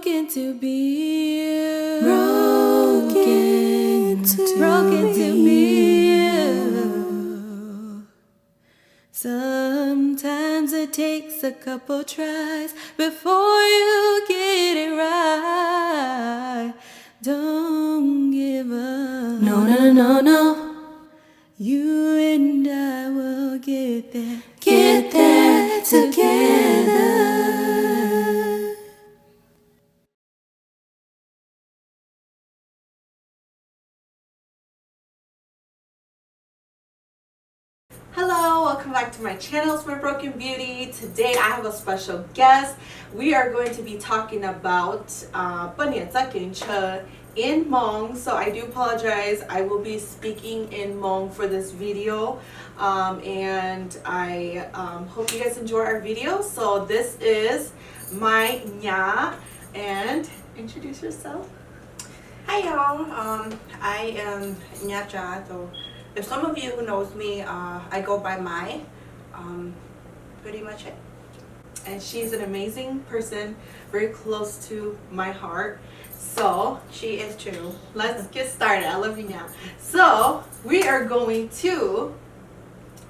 Broken to be you. Broken to be you. Sometimes it takes a couple tries before you get it right. Don't give up. No, no, no, no. You and I will get there. Get there together. Hello, welcome back to my channel, it's My Broken Beauty. Today I have a special guest. We are going to be talking about uh, poj niam txoj kev ntshaw in Hmong. So I do apologize. I will be speaking in Hmong for this video. Um, and I um, hope you guys enjoy our video. So this is my nyab. And introduce yourself. Hi y'all, um, I am Nya Cha. So if some of you who knows me, uh, I go by Mai. Um, pretty much it. And she's an amazing person, very close to my heart. So she is too. Let's get started. I love you now. So we are going to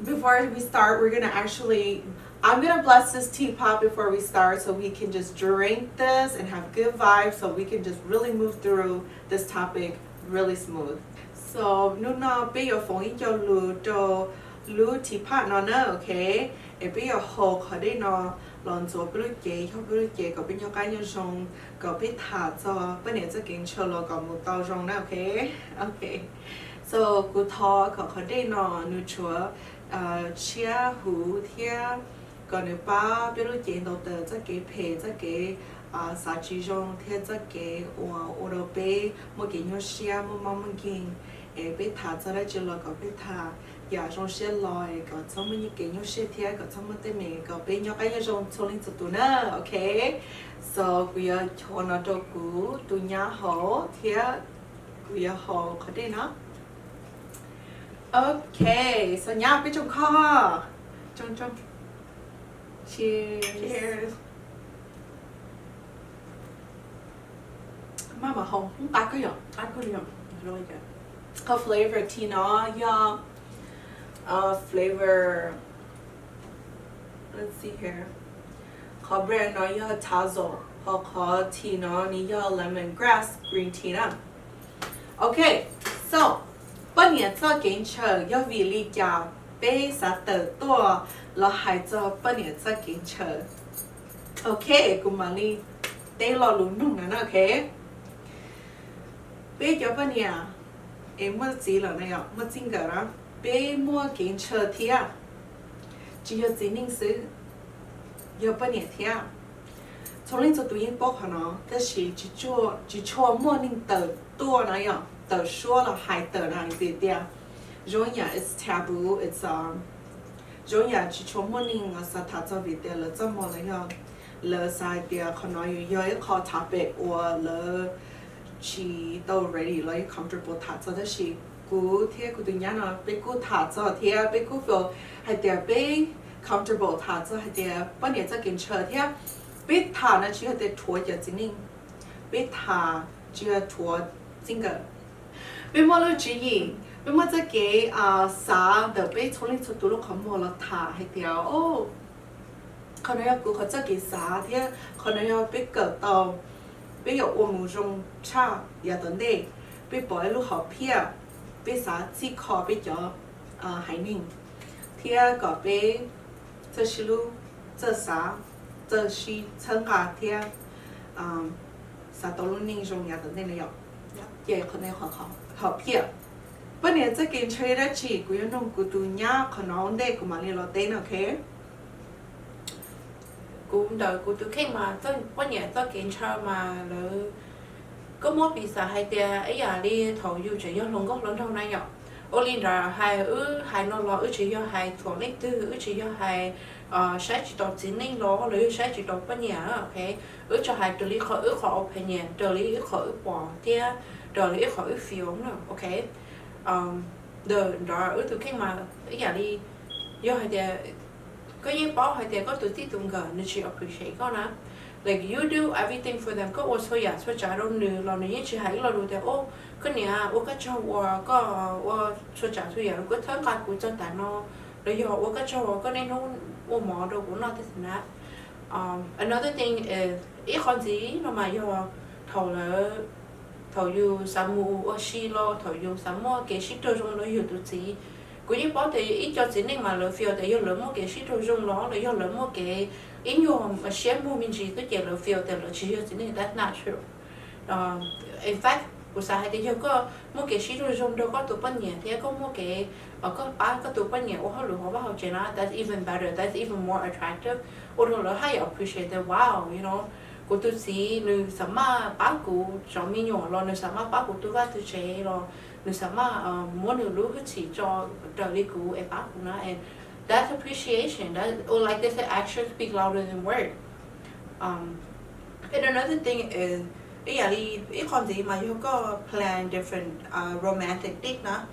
Before we start, we're gonna actually, I'm gonna bless this teapot before we start so we can just drink this and have good vibes so we can just really move through this topic really smooth. So hnub no peb yuav foom ib co lus rau lub teapot no na, ok? Es peb yuav haus qhov dej no los ntxuav peb lub cev, yog peb lub cev kom peb nyob qab nyob zoo, kom peb tham txog poj niam txoj kev ntshaw los kom mus tau zoo na, ok? Ok. So kuv thov kom qhov dej no nws tshuav tshiab huv thiab kom nws pab peb lub cev ntaus tawm txoj kev phem, txoj kev xav tsis zoo thiab txoj kev uas ua rau peb muaj kev nyuaj siab, muaj mob muaj nkeeg. Es peb tham txog dab tsi los kom peb tham yam zoo siab los es kom txhob muaj kev nyuaj siab thiab kom txhob muaj teeb meem, kom peb nyob qab nyob zoo txhua leej txhua tus na, ok? So kuv yuav chov no rau kuv tus nyab haus thiab kuv yuav haus qhov dej no. Ok, so nyab peb tsoo kho. Tsoo tsoo. Cheers. Cheers. Maj mam haus, qab kawg yom, qab kawg li yom. Qhov flavor tea no yog, uh, flavor, let's see here. Qhov brand no yog Tazo, ho qhov tea no nws yog lemon grass green tea na. Ok, so poj niam txoj kev ntshaw yog vim li cas peb xav tawm tuaj los hais txog poj niam txoj kev ntshaw? Ok, kuv mam li teb lo lus nug no na, ok. Peb cov poj niam es muaj txiv lawm na yom, muaj txij nkawm na, peb muaj kev ntshaw thiab. Tsis yog txiv neej xwb, yog poj niam thiab. Txhua leej txhua tus yeej paub qhov no, tab sis tsis tshua muaj neeg tawm tuaj na yom, tawm suab los hais tawm na, vim tias zoo yam it's taboo, it's, um, zoo yam tsis tshua muaj neeg xav tham txog vim tias lawv txoj hmoo los yog lawv xav hais tias qhov no yuav yog ib qho topic uas lawv tsis tau ready los yog comfortable tham txog, tab sis kuv thiab kuv tus nyab no peb kuj tham txog thiab peb kuj feel hais tias peb comfortable tham txog hais tias poj niam txoj kev ntshaw thiab. Peb tham no tsis yog tias rhuav cov txiv neej, peb tham tsis yog rhuav txij nkawm. Peb muaj lub tswv yim, peb muaj txoj kev xav ntawm peb txhua leej txhua tus lub qhov muag los tham hais tias, o, qhov no yog kuv qhov txoj kev xav thiab qhov no yog peb kawm tau, peb yuav ua mus zoo tshaj yav tom ntej. Peb pom ib lub hom phiaj, peb xav txhij kho peb cov haiv neeg thiab kom peb txawj sib hlub, txawj xav, txawj sib txhawb nqa thiab xav tau lub neej zoo yav tom ntej na yom. Ces qhov no hom phiaj. Poj niam txoj kev ntshaw yog dab tsi? Kuv yuav nug kuv tus nyab qhov no ua ntej kuv mam li los teb na, ok. Kuv ntawm kuv tus kheej mas poj niam txoj kev ntshaw mas lawv, koj muab piv xam hais tias ib yam li thaum yus tseem yog hluas nkauj hluas nraug na yom. Ua li ntawd hais, wb hais no los wb tsis yog hais thuam leej twg, wb tsis yog hais saib tsis taus txiv neej los los yog saib tsis taus poj niam, ok. Wb tsuas hais raws li qhov wb qhov opinion, raws li wb qhov wb pom thiab raws li wb qhov wb feel na, ok. Ntawm wb tus kheej mas ib yam li, yog hais tias koj yeej paub hais tias koj tus txij tus nkawm nws tsis appreciate koj na, Like you do everything for them, koj ua txhua yam txhua tsav rau nws los nws yeej tsis hais ib lo lus tias, o, koj niam, ua koj tsaug uas koj ua txhua tsav txhua yam rau kuv, thawb nqa kuv txog tav no, los yog ua koj tsaug uas koj niaj hnub ua mov rau kuv noj tej na. Another thing is, ib qho ntxiv no mas yog thaum lawv, thaum yus xav mus ua si los thaum yus xav muaj kev sib raug zoo rau yus tus txiv, kuv yeej paub tias ib co txiv neej mas lawv feel tias yog lawv muaj kev sib raug zoo los los yog lawv muaj kev ib nyuag siab muag me ntsis xwb ces lawv feel tias lawv tsis yog txiv neej, that's not true. In fact, kuv xav hais tias yog koj muaj kev sib raug zoo nrog koj tus poj niam thiab koj muaj kev, koj pab koj tus poj niam ua hauj lwm hauv vaj hauv tsev na, that's even better, that's even more attractive. Ua rau lawv haj yam appreciate tias, wow, you know, kuv tus txiv nws xav maj pab kuv zov me nyuam los nws xav maj pab kuv tu vaj tu tsev los nws xav maj muab nws lub hwj chim tso raws li kuv es pab kuv na. And that's appreciation, that, or like they say, actions speak louder than words. And another thing is, ib yam li ib qho ntxiv mas yog koj plan different romantic date na.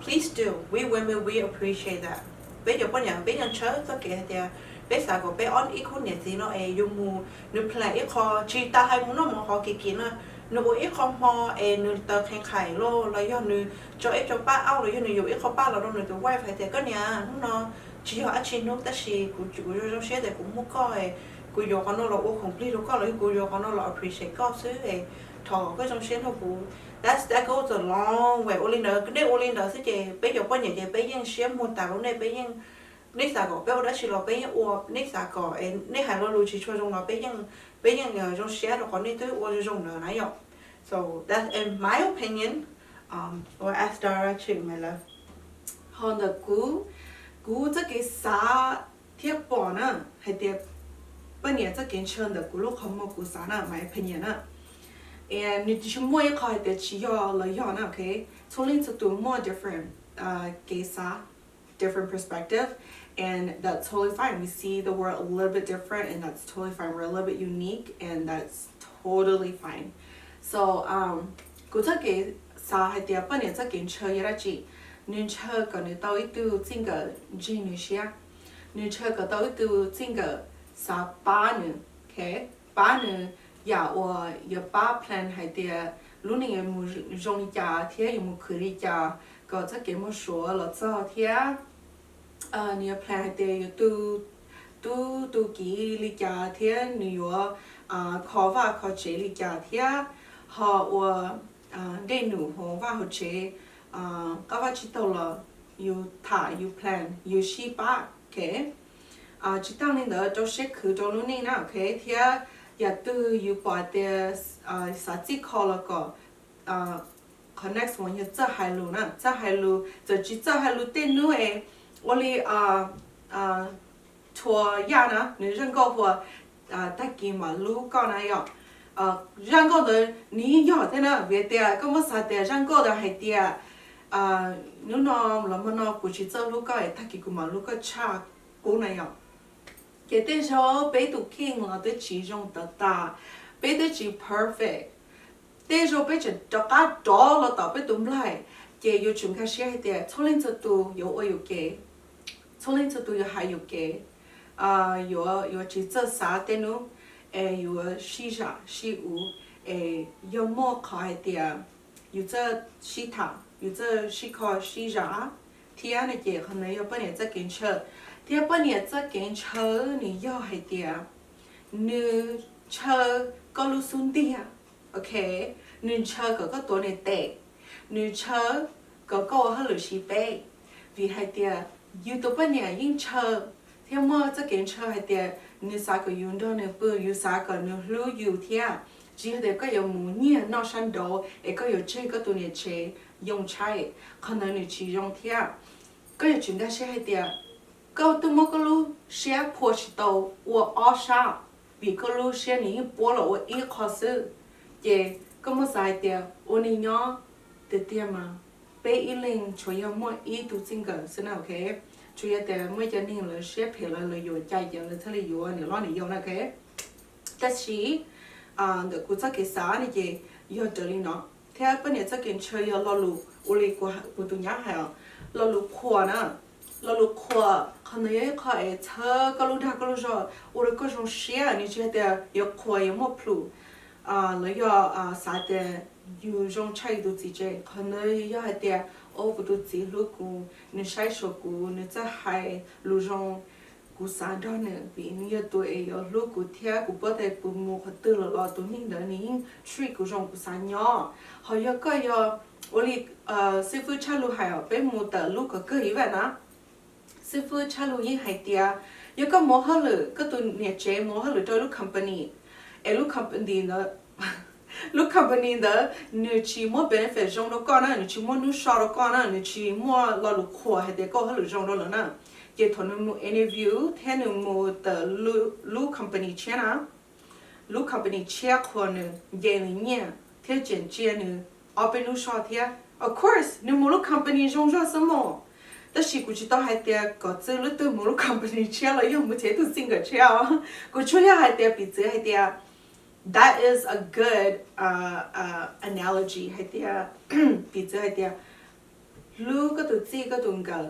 Please do, we women, we appreciate that. Peb cov poj niam peb yeej ntshaw txoj kev hais tias peb xav kom peb ob ib khub niam txiv no es yus mus, nws plan ib qho tsis tas hais mus noj mov hov kim kim na, nws ua ib qho hmo es nws taws qhee qhais los los yog nws tso ib co paj auj los yog nws yuav ib qho paj los rau nws tus wife hais tias, koj niam, hnub no tsis yog dab tsi hnub tab sis kuv, kuv zoo zoo siab tias kuv muaj koj, kuv yuav qhov no los ua khoom plig rau koj los yog kuv yuav qhov no los appreciate koj xwb, thov koj zoo siab nrog kuv. That's, that goes a long way. Ua li ntawd, nej ua li ntawd xwb ces peb cov poj niam ces peb yeej siab muag tas rau nej, peb yeej, nej xav kom peb ua dab tsi los peb yeej ua, nej xav kom nej hais lo lus tsis tshua zoo los peb yeej, peb yeej zoo siab rau qhov nej twb ua zoo zoo ntawd na yom. So that's in my opinion. Ua as Dara tshwm me lawm. Ho ntawm kuv, kuv txoj kev xav thiab pom na, hais tias poj niam txoj kev ntshaw ntawm kuv lub qhov muag kuv xav na, my opinion na. And nws tsis muaj ib qho hais tias tsis yog los yog na, okay? Txhua leej txhua tus muaj different kev xav, different perspective, and that's totally fine. We see the world a little bit different, and that's totally fine. We're a little bit unique, and that's totally fine. So, um, kuv txoj kev xav hais tias poj niam txoj kev ntshaw yog dab tsi? Nws ntshaw kom nws tau ib tug txij nkawm ntseeg nws siab, nws ntshaw kom tau ib tug txij nkawm xav pab nws, okay? Pab nws yam uas yuav pab plan hais tias lub neej yuav mus zoo li cas thiab yuav mus khwv li cas kom txoj kev muaj suav los txog thiab nws yuav plan hais tias yuav tu, tu, tu kiv li cas thiab nws yuav kho vaj kho tsev li cas thiab ho ua dej num hauv vaj hauv tsev, qab vaj tsib taug los yus tham yus plan yus sib pab, okay? Tsis tas li ntawd rau siab khwv rau lub neej na, okay? Thiab yam twg yus pom tias xav txij kho los kom, qhov next one yog txawj hais lus na, txawj hais lus, txawm tsis txawj hais lus tej hnub es ua li Tshua Yaj na, nws zaj nkauj hu ua Tag kis mam hlub koj na yom. Zaj nkauj ntawd nws yeej yog thiab na, vim tias koj muab xav tias zaj nkauj ntawd hais tias hnub no los hmo no kuv tsis txawj hlub koj es tag kis kuv mam hlub koj tshaj qub na yom. Ces tej zaug peb tus kheej los twb tsis zoo tawv tas, peb twb tsis perfect. Tej zaug peb tseem rov qab rov los tom peb tus nplaig, ces yuav tsum nkag siab hais tias txhua leej txhua tus yuav ua yus kev, txhua leej txhua tus yuav hais yus kev, yuav, yuav tsis txawj xav tej hnub, es yuav sib zam sib uv, es yog muaj qhov hais tias yus txawj sib tham, yus txawj sib kho sib zam thiab no ces qhov ntawd yog poj niam txoj kev ntshaw. Thiab poj niam txoj kev ntshaw nws yog hais tias nws ntshaw koj lub xub ntiag, okay, nws ntshaw kom koj tuav nws tes, nws ntshaw kom koj ua hauj lwm siv peb, vim hais tias yus tus poj niam yeej ntshaw thiab muaj txoj kev ntshaw hais tias nws xav kom yus nrog nws pw, yus xav kom nws hlub yus thiab. Tsis yog tias koj yuav mus nyiag noj sab nraud es koj yuav tseg koj tus niam tsev yoo tshaib, qhov ntawd nws tsis zoo thiab. Koj yuav tsum nkag siab hais tias koj twb muab koj lub siab phua tsis tau ua ob sab, vim koj lub siab nws yeej puab los ua ib qho xwb. Ces koj muab xav hais tias ua neej nyob tiag tiag mas peb ib leeg tsuas yog muaj ib tug txij nkawm xwb na, okay? Tsuas yog tias muaj cov neeg lawv siab phem lawv, lawv yuav cai ces lawv thiaj li yuav niam hlob niam yau na, okay? Tab sis ntawm kuv txoj kev xav ne ces yog raws li no. Thiab poj niam txoj kev ntshaw yog lo lus ua li kuv tus nyab hais os, lo lus qhuas na, lo lus qhuas, Qhov ntawd yog ib qho es txhawb koj lub dag koj lub zog ua rau koj zoo siab, nws tsis hais tias yuav qhuas yuav muaj plhus, lawv yog xav tias yus zoo tshaj yus tus txiv tsev. Qhov ntawd yog hais tias, o, kuv tus txiv hlub kuv, nws saib xyuas kuv, nws txawj hais lus zoo, kuv xav nrog nws vim nws yog tus es yuav hlub kuv thiab kuv paub tias kuv mus qhov twg los los tus neeg ntawd nws yeej treat kuv zoo, kuv xav nyob. Ho yog koj yog ua li xib fwb Tshaj Lug hais os, peb mus tawm lub kom kawg ib vam na. Xib fwb Tshaj Lug yeej hais tias yog koj mus hauj lwm, koj tus niam tsev mus hauj lwm rau lub company, es lub company ntawd lub company ntawd nws tsis muab benefit zoo rau koj na, nws tsis muab hnub so rau koj na, nws tsis muaj lo lus qhuas hais tias koj hauj lwm zoo rau lawv na, ces thaum nws mus interview thiab nws mus tawm lub company tshiab na, lub company tshiab qhuas nws, nce nws nyiaj thiab tseem cia nws ob peb hnub so thiab. Of course nws mus lub company zoo zog xwb mog. Tab sis kuv tsis tau hais tias kom txwv lub twg mus lub company tshiab los yog mus tsev tus txij nkawm tshiab os. Kuv tsuas yog hais tias piv txwv hais tias that is a good analogy hais tias piv txwv hais tias hlub koj tus txij koj tus nkawm,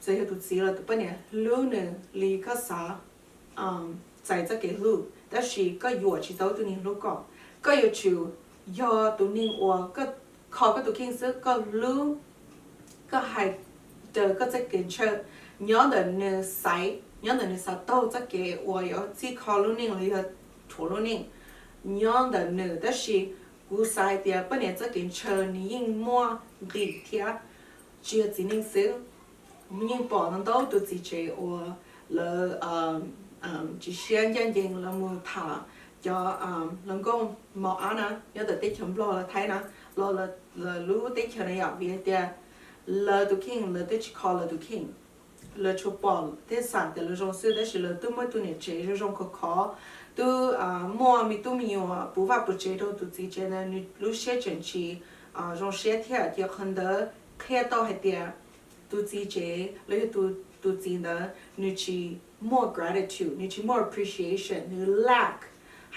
txawm yog tus txiv los tus poj niam, hlub nws li koj xav, txais txoj kev hlub, tab sis koj yuam tsis tau tus neeg hlub koj. Koj yuav tsum yog tus neeg uas kho koj tus kheej xwb, koj hlub, koj hais raws koj txoj kev ntshaw, nyob ntawm nws xaiv, nyob ntawm nws xav taug txoj kev uas yuav txij kho lub neej los yog rhuav lub neej, nyob ntawm nws. Tab sis kuv xav hais tias poj niam txoj kev ntshaw nws yeej muaj nqis thiab, tsis yog txiv neej xwb. Yeej pom ntau ntau tus txiv tsev uas lawv tsis siab ncaj ncees, lawv mus tham cov hluas nkauj mos ab na, nyob ntawm teb chaws Nplog los Thaib na, los lawv lub teb chaws na yom, vim hais tias lawv tus kheej lawv twb tsis kho lawv tus kheej, lawv tsuas pom thiab xav tias lawv zoo xwb, tab sis lawv twb muaj tus niam tsev zoo zoo khov khov, twb muaj me tub me nyuam puv vaj puv tsev rau tus txiv tsev ntawd, nws lub siab tseem tsis zoo siab thiab. Ces qhov ntawd qhia tau hais tias tus txiv tsev los yog tus txiv ntawd nws tsis muaj gratitude, nws tsis muaj appreciation, nws lack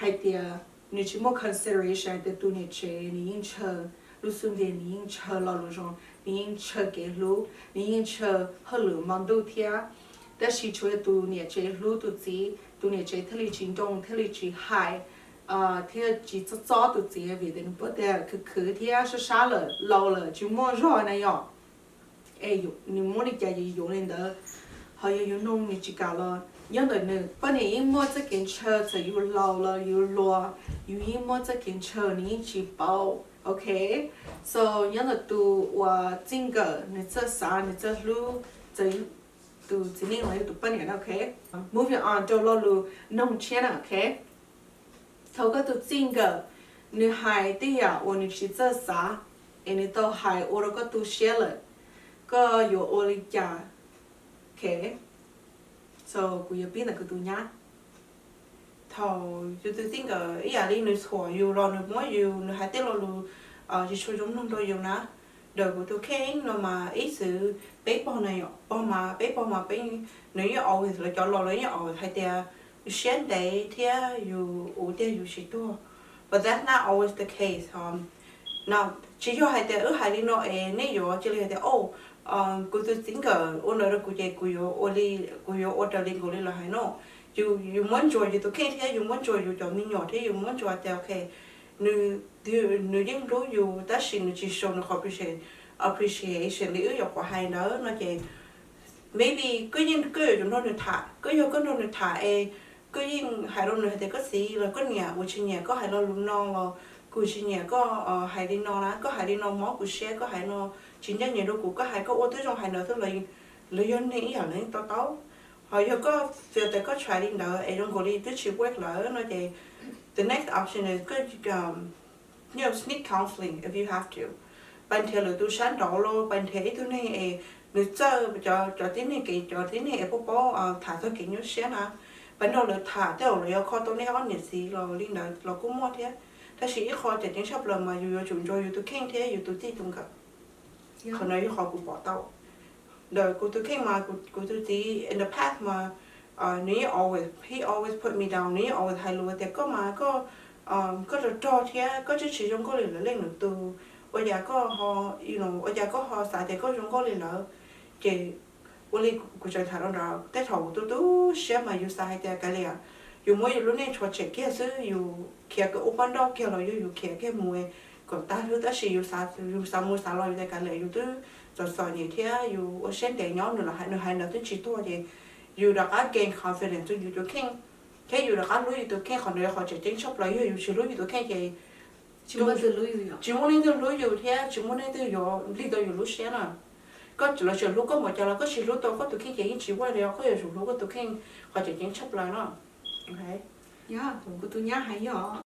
hais tias, nws tsis muaj consideration hais tias tus niam tsev nws yeej ntshaw lub xub ntiag, nws yeej ntshaw lo lus zoo, nws yeej ntshaw kev hlub, nws yeej ntshaw hauj lwm hmo ntuj thiab. Tab sis tsuas yog tus niam tsev hlub tus txiv, tus niam tsev thiaj li tsis nroo, thiaj li tsis hais, thiaj tsis txob txob tus txiv vim tias nws paub tias khwv khwv thiab sab sab lawm, laus lawm tsis muaj zog na yom. Es nws muab li cas ces yuav li ntawd. Ho yog yus noog nws tsis kam los nyob ntawm nws. Poj niam yeej muaj txoj kev ntshaw, txawm yus laus los yus hluas, yus yeej muaj txoj kev ntshaw, nws yeej tsis paub, ok? So nyob ntawm tus uas txij nkawm nws txawj xav, nws txawj hlub, txawm tus txiv neej los yog tus poj niam na, ok? Moving on rau lo lus noog tshiab na, ok? Thaum koj tus txij nkawm nws hais tej yam uas nws tsis txawj xav, es nws tau hais ua rau koj tu siab lawm, koj yuav ua li cas? Ok, so kuv yuav pib ntawm kuv tus nyab. Thaum yus tus txij nkawm ib yam li nws thuam yus los nws muab yus, nws hais tej lo lus tsis tshua zoo mloog rau yus na, ntawm kuv tus kheej no mas ib txwm peb pog na yom, pog mas peb pog mas peb, nws yeej always, lawv cov laus lawv yeej always hais tias yus siab ntev thiab yus ua tiag yus tsis tuag. But that's not always the case. No, tsis yog hais tias wb hais li no es nej yuav cia li hais tias, o, kuv tus txij nkawm ua ntawd rau kuv ces kuv yuav ua li, kuv yuav ua raws li nkaus li lawv hais no. Yus, yus muab ntsuas yus tus kheej thiab yus muab ntsuas yus cov me nyuam thiab yus muab ntsuas tias, ok, nws, nws yeej hlub yus tab sis nws tsis show nws qhov appreciation li wb yuav qhuav hais ntawd no ces maybe koj yeej, koj yuav tsum nrog nws tham, koj yog koj nrog nws tham es koj yeej hais rau nws hais tias, koj txiv los koj niam, kuv tsis nyiam koj hais lo lus no los kuv tsis nyiam koj hais li no na, koj hais li no mob kuv siab, koj hais no tsis ncaj ncees rau kuv, koj hais koj ua twb zoo hais ntawd xwb los, lawv yog neeg ib yam lawv yeej to taub. Ho yog koj feel tias koj try li ntawd es zoo nkaus li twb tsis work lawm no ces the next option is koj, you know, seek counseling if you have to. Pais nrhiav lwm tus sab nraud los pais nrhiav ib tug neeg es nws txawj cov, cov tib neeg kev, cov tib neeg es paub paub tham txog kev nyuaj siab na. Pais nrog lawv tham tej zaum lawv yuav kho tau nej ob niam txiv los li ntawd los kuj muaj thiab. Tab sis ib qho tseem ceeb tshaj plaws mas yus yuav tsum ntsuas yus tus kheej thiab yus tus txij tus nkawm. Qhov no yog qhov kuv pom tau ntawm kuv tus kheej mas, kuv tus txiv in the past mas nws yeej always, he always put me down, nws yeej always hais lus tias koj mas koj, koj rog rog thiab koj twb tsis zoo nkauj li lawv leej lwm tus, ua cas koj ho, you know, ua cas koj ho xav tias koj zoo nkauj li lawv. Ces Ua li kuv tseem tham rau nrad, tej thaum kuv tu tu siab mas yus xav hais tias kav liam, yus muab yus lub neej tshuav tshem kiag xwb, yus khiav kom ua poj nrauj kiag los yog yus khiav kiag mus kom tag hlub, tab sis yus xav, yus xav mus xav los yus tias kav liam, yus twb txom txom nyem thiab yus ua siab ntev nyob nws los hais, nws hais ntawd twb tsis tuag ces yus rov qab gain confidence rau yus tus kheej, thiab yus rov qab hlub yus tus kheej. Qhov ntawd yog qhov tseem ceeb tshaj plaws. Yog yus tsis hlub yus tus kheej ces tsis muaj leej twg hlub yus thiab tsis muaj leej twg yuav lig tau yus lub siab na. Koj los tseem hlub koj mus cas los koj tsis hlub tau koj tus kheej ces yeej tsis ua li os. Koj yuav tsum hlub koj tus kheej, qhov tseem ceeb tshaj plaws no. Yog, kuv tus nyab hais yog.